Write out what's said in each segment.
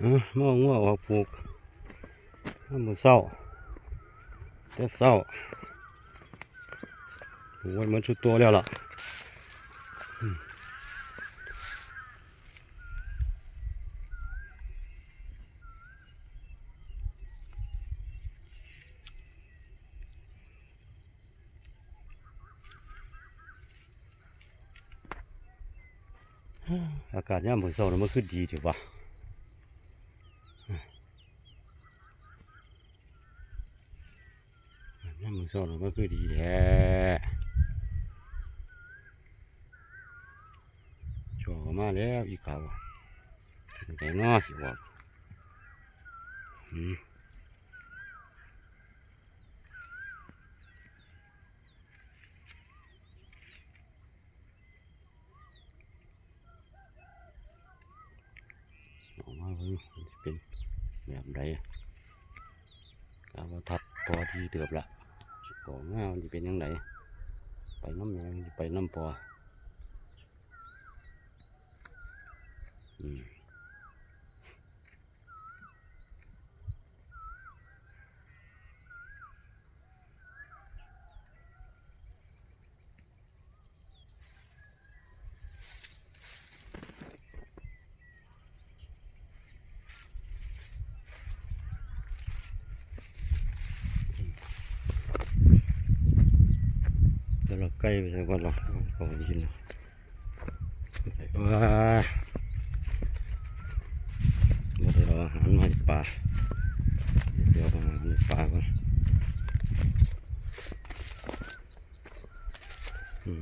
ອະ ມາເອົາງົວອອກຜູກ ຍາມມື້ເຊົ້າ ແຕ່ເຊົ້າ ຜູກໄວ້ໝົດຊຸດໂຕແລ້ວລະ. ອາກາດຍາມມື້ເຊົ້ານີ້ມັນຄືດີແທ້ວະ. ຍາມມື້ເຊົ້ານີ້ມັນຄືດີແທ້. ຈ່ອກເຂົ້າມາແລ້ວ ອີກາວະ ຈັ່ງໃດນໍ ຊິອອກ ອືມ. ອອກມາເບິ່ງ ມັນຊິເປັນແບບໃດ. ກະວ່າທັດພໍດີເຕີບລະ ອອກມາມັນຊິເປັນຈັ່ງໃດ ໄປນຳແມ່ ມັນຊິໄປນຳພໍ່. ອືມ. ແຕ່ລະໄກ່ໄປໃສໝົດລະ ເຂົາໄປກິນລະ. ວ້າ ບໍ່ໄດ້ເອົາອາຫານມາໃຫ້ປາ ດຽວເອົາອາຫານໃຫ້ປາກ່ອນ. ອືມ.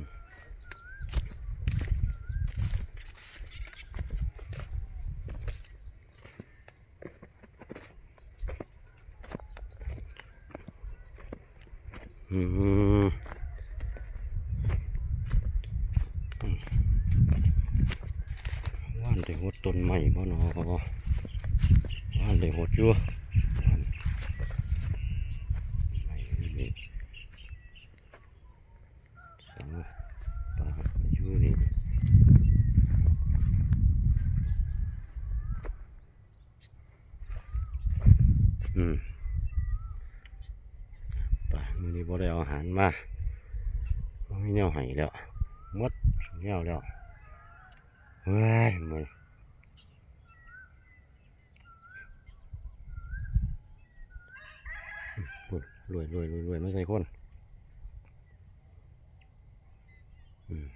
ອືມ ວານໄດ້ຫົດຕົ້ນໄມ້ບໍ່ນໍ? ວານໄດ້ຫົດຢູ່ ວານໄມ້ນີ້ ສັງປາຢູ່ນີ້. ອືມ ໄປ ມື້ນີ້ບໍ່ໄດ້ເອົາອາຫານມາ ບໍ່ມີແນວໃຫ້ແລ້ວ ໝົດແນວແລ້ວ ເອີຍ ເມື່ອຍ. ພຸ້ນ ລວຍໆໆໆ ມາໃສ່ຄົນ ອືມ.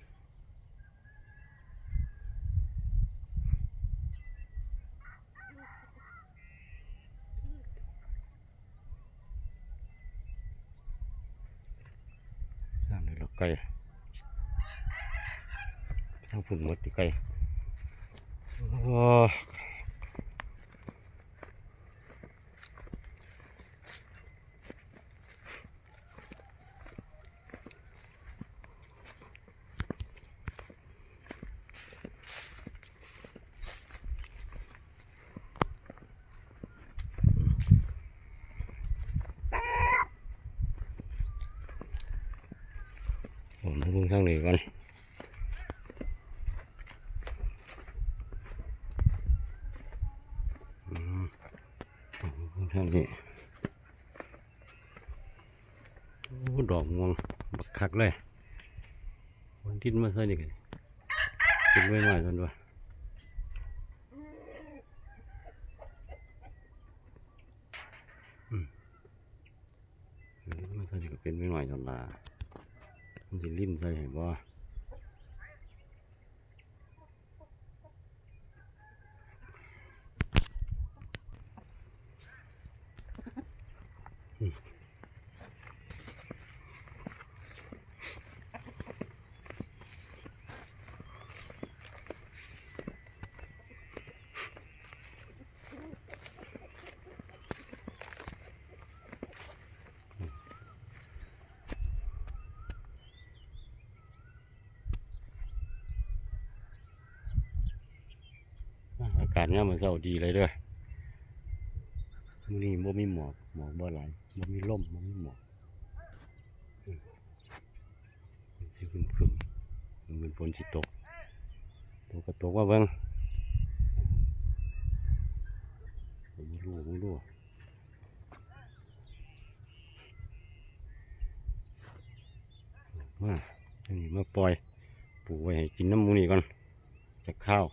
ທາງນີ້ລະໄກ່ ທາງພຸ້ນໝົດຕິໄກ່ ໂອ້. ໂອ້ ມາເບິ່ງທາງນີ້ກ່ອນ ອືມ ເບິ່ງທາງນີ້. ໂອ້ ດອກມ່ວງບັກຄັກເລີຍ ມັນດິນມາໃສ່ນີ້ກະເປັນໜ່ວຍນ້ອຍຊັ້ນຕົວະ ອືມ ເອີ ມາໃສ່ນີ້ກະເປັນໜ່ວຍນ້ອຍຊັ້ນລະ ມັນຊິລິນໃສ່ໃຫ້ບໍ່? ອາກາດຍາມມື້ເຊົ້າດີເລີຍເດີ້ ມື້ນີ້ບໍ່ມີໝອກ ໝອກບໍ່ຫຼາຍ ບໍ່ມີລົມ ບໍ່ມີໝອກ ອືມ ຊິຄຶ້ມໆ ເໝືອນຝົນຊິຕົກ ຕົກກະຕົກມາເບິ່ງ. ມາປ່ອຍປູໄວ້ໃຫ້ກິນນຳໝູ່ນີ້ກ່ອນຈັກຄາວ.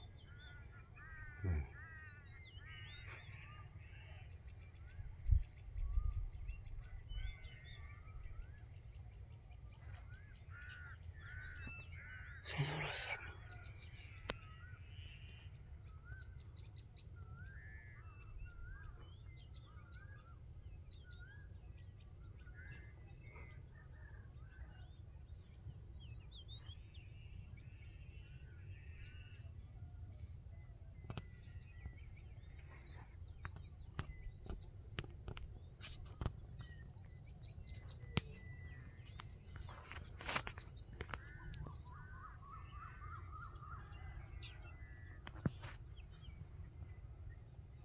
ໃຊ້ໂທລະສັບ.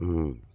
ອືມ